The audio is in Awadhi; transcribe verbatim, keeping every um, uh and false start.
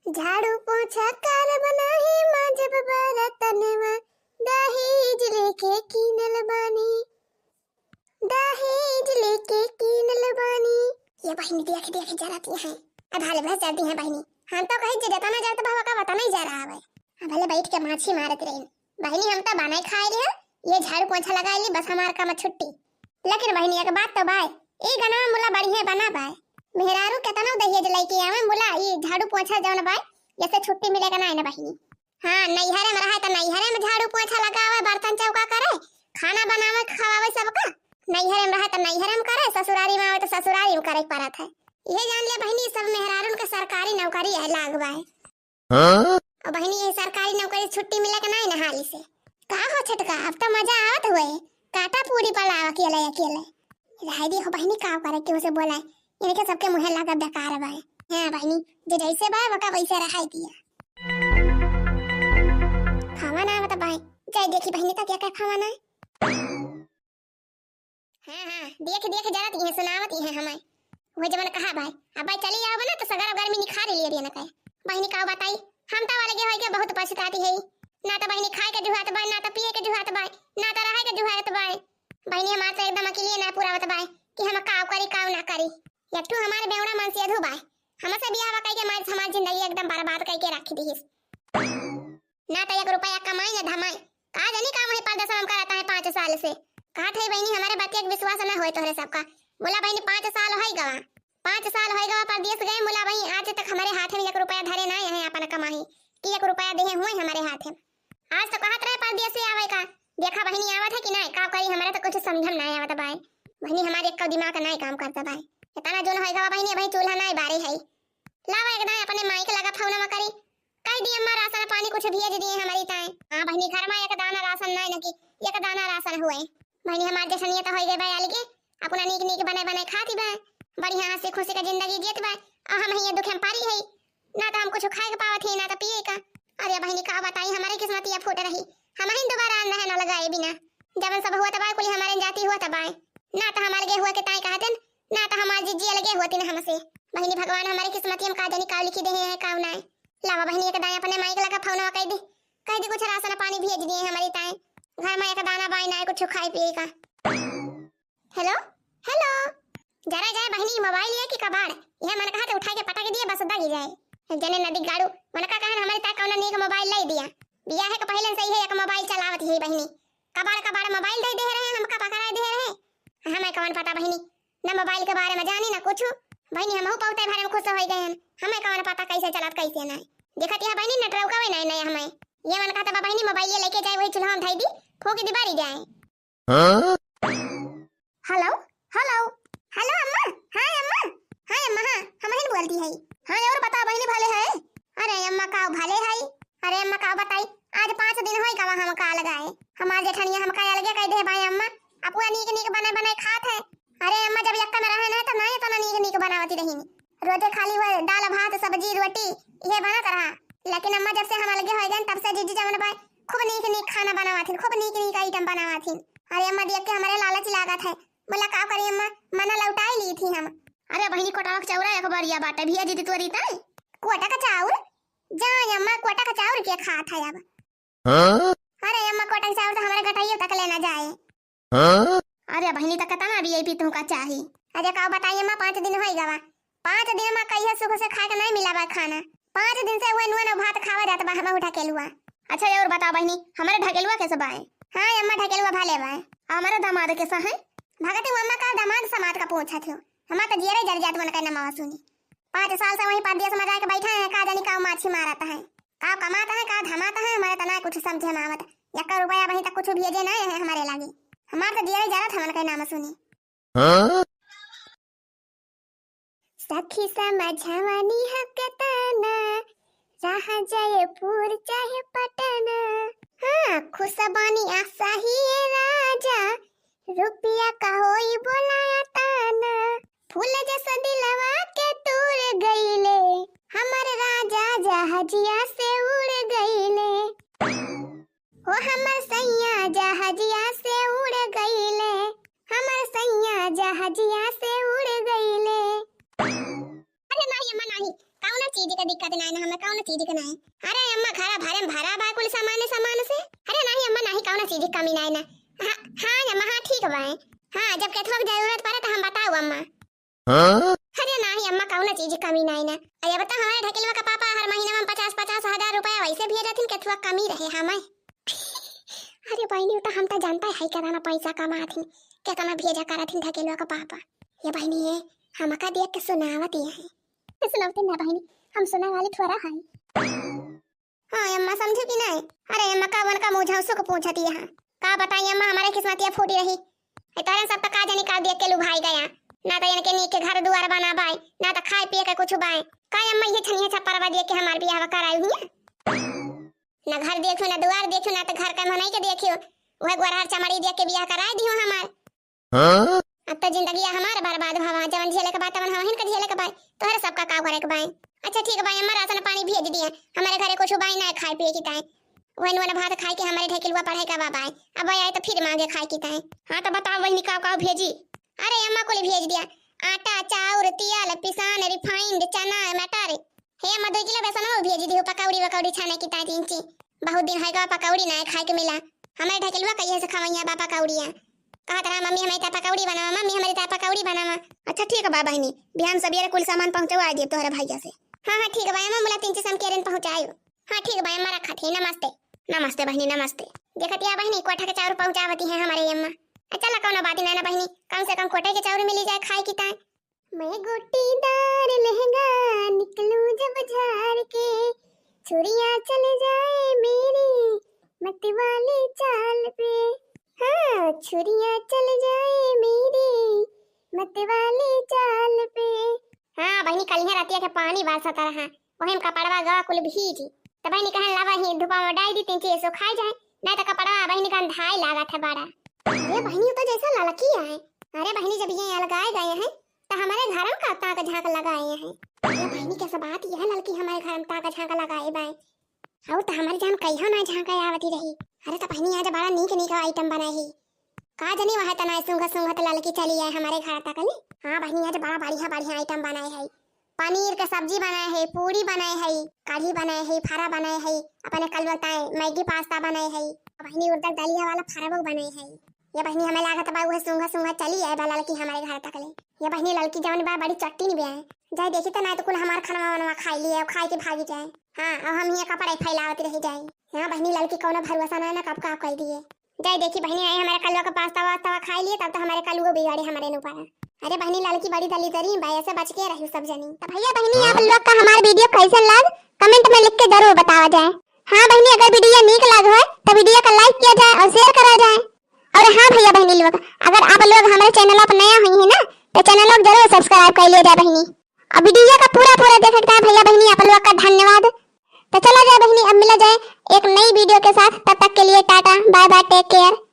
झाड़ू पोछा करब नाही, माँजब बरतनवा, दहेज लेके कीनल बानी, दहेज लेके कीनल बानी। ये बहिनी देख देख जरती हैं। अब हाल भर जरती हैं बहिनी। हम तो कही जे जतना जरत बा, ओका वतना ही जरा आवे। अब भले बैठ के माछी मारत रही। बहिनी हम तो बनाए खाए ली, ये झाड़ू पोछा लगाए ली, बस हमार काम छुट्टी। लेकिन बहिनी एक बात तो बाय, ई गनवा मुला बढ़िया बना बाय। मेहरारू केतनो दहेज लेके आवे मुला, ई झाड़ू पोछा जौन बाय, जैसे छुट्टी मिले का ना है ना बहिनी। हाँ, नैहरे में रहे त नैहरे में झाड़ू पोछा लगावे, बर्तन चौका करे, खाना बनावे, खवावे सबका। नैहरे में रहे त नैहरे में करे, ससुरारी में आवे त ससुरारी में करे के पड़त है। इहे जान ले बहिनी, सब मेहरारून के सरकारी नौकरी है लाग बाय। हाँ? और बहिनी, ये सरकारी नौकरी छुट्टी मिले के नाई ना हाली से। का हो छोटका, अब तो मजा आवत हुए, काटा पूरी पलाव अकेले अकेले। रहे दी हो बहिनी, का करे, केहू से बोलाए, इनके सबके मुँहे लागत बेकार बाय। हाँ बहिनी, जे जैसे बाय, वका वैसे रहे दिया। खावा ना आवत बाय, जाए देखी बहिनी, का क्या क्या खावा ना है। हाँ, हाँ, देख, देख, जरा तिहे सुनावत इहे हमें। वो जवन कहा भाई, अब भाई चली आओ ना, तो सगरा गर्मी निखार लिए रे न कहे। बहिनी का बताई, हम तो अलगे होई के बहुत पछताती है। ना तो बहिनी खाए के जुहात बा, ना तो पिए के जुहात बा, ना तो रहे के जुहात बा। बहिनी हमार तो एकदम अकेले ना पुरावत बा कि हम का करी, का ना करी। एक ठो हमारे बेवड़ा मन से अधू बा, हमसे बियाह कई के मार हमार जिंदगी एकदम बर्बाद कई के रख दीस। ना तो एक रुपया कमाई ना धमाई, का जानी का वहीं परदेस में हम करत है पाँच साल से। कहत है बहिनी, हमारे बतिया के विश्वास ना होए तोहरे सबका। बोला बहिनी, पाँच साल होई गवा, पाँच साल होई गवा परदेस गए। बोला बहिनी, आज तक हमारे हाथ में एक रुपया धरे ना है अपन कमाई कि एक रुपया देहे हुए हमारे हाथ में। आज तो कहत रहे परदेस से आवे का, देखा बहिनी आवत है कि ना, का करी, हमारे तो कुछ समझम ना आवत बाय। बहिनी हमारे एक दिमाग ना काम करता बाय। इतना जोन होई गवा बहिनी, अबही चूल्हा ना बारे है। लावा एकदम अपने माई के लगा फोनवा करी, कह दी अम्मा राशन पानी कुछ भेज दिए हमारी ताए। हाँ बहिनी, घर में एक दाना राशन नाय न कि एक दाना राशन हुए। बहिनी हमार जैसनिया तो होई गए बा अलगे, अपना नीक नीक बने बने खाती बा, बढ़िया हंसी खुशी का जिंदगी जियत बा। और हम ही ये दुख में पारी है, ना तो हम कुछ खाए के पावत ही, ना तो पिए का। अरे बहिनी का बताई, हमारे किस्मतिया फूट रही, हम ही दोबारा अन्न है ना लगाए बिना। जबन सब हुआ तबाय कुली हमारे जाति हुआ तबाय, ना तो हम अलगे हुआ के ताई कहते, ना तो हमार जिज्जी अलगे होती ना हमसे। बहिनी भगवान हमारे किस्मतिया में का जानी का लिखी देहे है, का नाय। लावा बहिनी, एक दाएं अपने माई के लगा फोनवा कह दी, कह दी कुछ राशन पानी भेज दिए हमारी ताए। घर में एक दाना बाई ना है कुछ खाए पिए का। हेलो, हेलो, जरा जाए बहिनी, मोबाइल ये कि कबाड़? यह मन कहा तो उठा के पटक दिए, बस दगी जाए। एक जने नदी गाड़ू, मन का कहन हमारी ताए कौन नीक मोबाइल लाई दिया। बियाह के पहले से ही एक मोबाइल चलावत ही बहिनी, कबाड़ कबाड़ मोबाइल दे दे रहे, हमका पकड़ा दे रहे। हमें कौन पता बहिनी, न मोबाइल के बारे में जानी न कुछ। बहिनी हमहू पौते भरे में खुश हो गए हैं, हमें कौन पता कैसे चलत कैसे नहीं। देखत यह बहिनी नेटवर्क वे नहीं नहीं हमें। ये मन कहता बा बहिनी मोबाइल ये लेके जाए, वही चूल्हा में धई दी, फूंक दी बारी जाए। हाँ? हेलो, हेलो, हेलो अम्मा, हाँ अम्मा, हाँ अम्मा, हाँ हम ही बोलती है। हाँ और बता बहिनी भले है? अरे अम्मा का भले है? अरे अम्मा का बताई, आज पाँच दिन होई गवा हम काल गए। हमार जेठनिया हमका अलगे कह दे भाई अम्मा, अपुआ नीक नीक बने बने खात है। अरे अम्मा जब यक्का में रहे ना तो ना इतना नीक नीक बनावती रही। रोजे खाली वो दाल भात सब्जी रोटी ये बनत रहा। लेकिन अम्मा जब से हम अलगे हो गए तब से जीजी जवन बा खूब नीक नीक खाना बनावत हिन, खूब नीक नीक आइटम बनावत हिन। अरे अम्मा देख के हमारे लालच लागत है। बोला का करी अम्मा, मना लौटाई ली थी हम। अरे बहिनी कोटा के चाउर एक बरिया बाटे भिया जीजी तोरी ताई। कोटा का चाउर? जा अम्मा कोटा का चाउर के खात है अब। हाँ? अरे अम्मा कोटा का चाउर तो हमारे गटाइयो तक लेना जाए। हाँ? अरे बहिनी, त कतना वीआईपी तुहका चाही? अरे का बताई अम्मा, पाँच दिन होई गवा, पाँच दिन में कहिया सुख से खाए के नहीं मिला बा खाना। पाँच दिन से वह नुआ नुआ भात खावा जात बा, हम ढकेलुआ। अच्छा, ये और बता बहिनी, हमारे ढकेलुआ कैसे बाए? हाँ अम्मा, ढकेलुआ भले बाए। हमारे दामाद कैसा है? भगती अम्मा का दामाद समाद का पूछा थियो, हमार तो जियरे जर जात मन का नमावा सुनी। पाँच साल से वहीं परदेस में जाके बैठा है, का जानी का माछी मारत है, का कमात है, का धमात है, हमारे तना कुछ समझे में आवत। यक्का रुपया वहीं तक कुछ भेजे ना है हमारे लागे। हमार तो जियरे जरत हमन के नाम सुनी। हाँ? सखी समझवनी हक ताना, रहा जयपुर चाहे पटना। हाँ, खुश बानी आशा ही ए राजा, रुपया का होई बोलाया ताना। फूल जैसा दिलवा के तूर गईले, हमर राजा जहाजिया से उड़ गईले। हो हमर सैया जहाजिया से उड़ गईले, हमर सैया जहाजिया से उड़ गईले। अरे नाही अम्मा नाही, कौनो चीज चीज का दिक्कत नाहीं ना, हमें कौनो चीज का नाहीं। अरे अम्मा, घरा भरे में भरा बा कुल सामान, सामान से। अरे नाहीं अम्मा, नाहीं, कौनो चीज की कमी नाहीं ना। हाँ, हाँ अम्मा, हाँ ठीक बा। हाँ, जब केथुआ के जरूरत पड़े तो हम बताऊ अम्मा। हाँ? अरे नाहीं अम्मा, कौनो चीज की कमी नाहीं ना। अरे बता, हमारे ढकेलवा का पापा हर महीना में पचास पचास हजार रुपया वैसे भेजत हिन, केथुआ कमी रहे हमें। अरे बहिनी, उ तो हम तो जानता है केतना पैसा कमात हिन, केतना भेजा करत हिन ढकेलवा का पापा। ये बहिनी है, हमका देख के सुनावत ही है। सुनावते ना बहिनी, हम सुनाए वाली थोड़ा है। हाँ अम्मा, समझू कि नाहीं? अरे अम्मा, का उनका मुँह झौंसू के पूछत ही है। का बताई अम्मा, हमारे किस्मतिया फूटी रही। ए तोहरे सब तो का जानी का देख के लुभाई गया। ना तो इनके नीक के घर दुआर बना बाय, ना तो खाए पिए के कुछ बाय। का अम्मा, ये छनिया छप्परवा देख के हमार बियाह कराई हुई? ना घर देखो, ना दुआर देखो, ना तो घर के मनई के देखियो। वह गोरहर चमड़ी देख के बियाह कराए दियो हमार। हाँ? अब तो जिंदगी हमार बर्बाद भवा, जवन झेले के बाय, तवन हमहिन के झेले के बाय, तोहरे सबका का करे के बाय। अच्छा ठीक बाय अम्मा, राशन पानी भेज दिए, हमारे घरे कुछ बाय ना खाए पिए की ताय। वही नुआ भात खाए के हमारे ढकेलुआ पढ़ाई का बाय, अब आए तो फिर मांगे खाए की ताय। हाँ तो बताओ बहिनी, का का भेजी? अरे अम्मा कुल भेज दिया, आटा, चाउर, तियल, पिसान, refined, चना, मटर। हे अम्मा, दो किलो बेसन और भेज दियो, पकौड़ी वकौड़ी छाने की ताय तीन ची। बहुत दिन है गवा पकौड़ी ना खाए के मिला। हमारे ढकेलुआ कहिए से खवैया बा पकौड़िया। कहत रहा, "मम्मी, हमारी ताय पकौड़ी बनावा, मम्मी, हमारी ताय पकौड़ी बनावा।" अच्छा ठीक बा बहिनी, बिहान सबेरे कुल सामान पहुँचवा दिए तोहरे भैया से। हाँ, हाँ, ठीक बा अम्मा, मुला तीन ची समकेरन पहुँचायो। हाँ, ठीक बा अम्मा, रखत ही, नमस्ते। नमस्ते बहिनी, नमस्ते। देखत या बहिनी, कोठा के चाउर पहुँचावती है हमारे अम्मा। अच्छा, चला, कौनो बात ना ना बहिनी, कम से कम कोठे के चाउर मिली जाए खाए की ताय। मैं गोटीदार लहंगा निकलूं जब झाड़ के, छुरिया चल जाए मेरी मत वाली चाल पे। हाँ, छुरिया चल जाए मेरी मत वाली चाल पे। हाँ बहिनी, कलिया रतिया के पानी बरसत रहा, वही में कपड़वा गवा कुल भीजी। त बहिनी कहन, "लावा ही धूपा में डाल दी, तीन ची सुखाई जाए, नहीं तो कपड़वा बहिनी गंधाए लागत है बड़ा।" अरे बहिनी, उ तो जैसे ललकी है। अरे बहिनी, जब ये अलगाए गए हैं, त हमारे घर में का ताक झांक लगाए हैं? अरे बहिनी, कैसे बात यह ललकी हमारे घर में ताक झांक लगाए बाय। और त हमारी जान कहियो ना झांक आवती रही। अरे त बहिनी, आज बड़ा नीक नीक item बनाए है। का जानी वह तना सूंघत सूंघत ललकी चली आए हमारे घर तक ले। हाँ बहिनी, आज बड़ा बढ़िया बढ़िया item बनाए है। पनीर के सब्जी बनाए है, पूरी बनाए है, कढ़ी बनाए है, फरा बनाए है, अपने कलुआ ताय मैगी पास्ता बनाए है, बहिनी उड़द दलिया वाला फरबो बनाए है। ये बहिनी, हमें लागत बा उहे सूंघत सूंघत चली आए बा ललकी हमारे घर तक ले। ये बहिनी ललकी जवन बा बड़ी चट्टी नहीं बे है, जाए देखी तो ना तो कुल हमार खानवा वानवा खाई लिए और खाए के भागी जाए। हाँ, और हम ये कपड़े फैलावत रह जाए। हाँ बहिनी, ललकी कौनो भरोसा ना ना कब का कह दिए। जाए देखी बहिनी, आई हमारे कलुआ का पास्ता वास्ता खाई लिए, तब तो हमारे कलुओ बिगाड़े हमारे ऊपर। अरे बहिनी, ललकी बड़ी दलिदरी बा, ऐसे बच के रही सब जनी। तो भैया बहिनी, आप लोग का हमार video कैसन लाग, comment में लिख के जरूर बतावा जाए। हाँ बहिनी, अगर video नीक लाग होए तो video का like किया जाए और share करा जाए। और हाँ भैया बहिनी लोग, अगर आप लोग हमारे channel पर नया हुई है ना, तो channel को जरूर subscribe कर लिया जाए बहिनी। और video का पूरा पूरा देखे के भैया बहिनी आप लोग का धन्यवाद। तो चला जाए बहिनी, अब मिला जाए एक नई video के साथ, तब तक के लिए टाटा, bye bye, take care।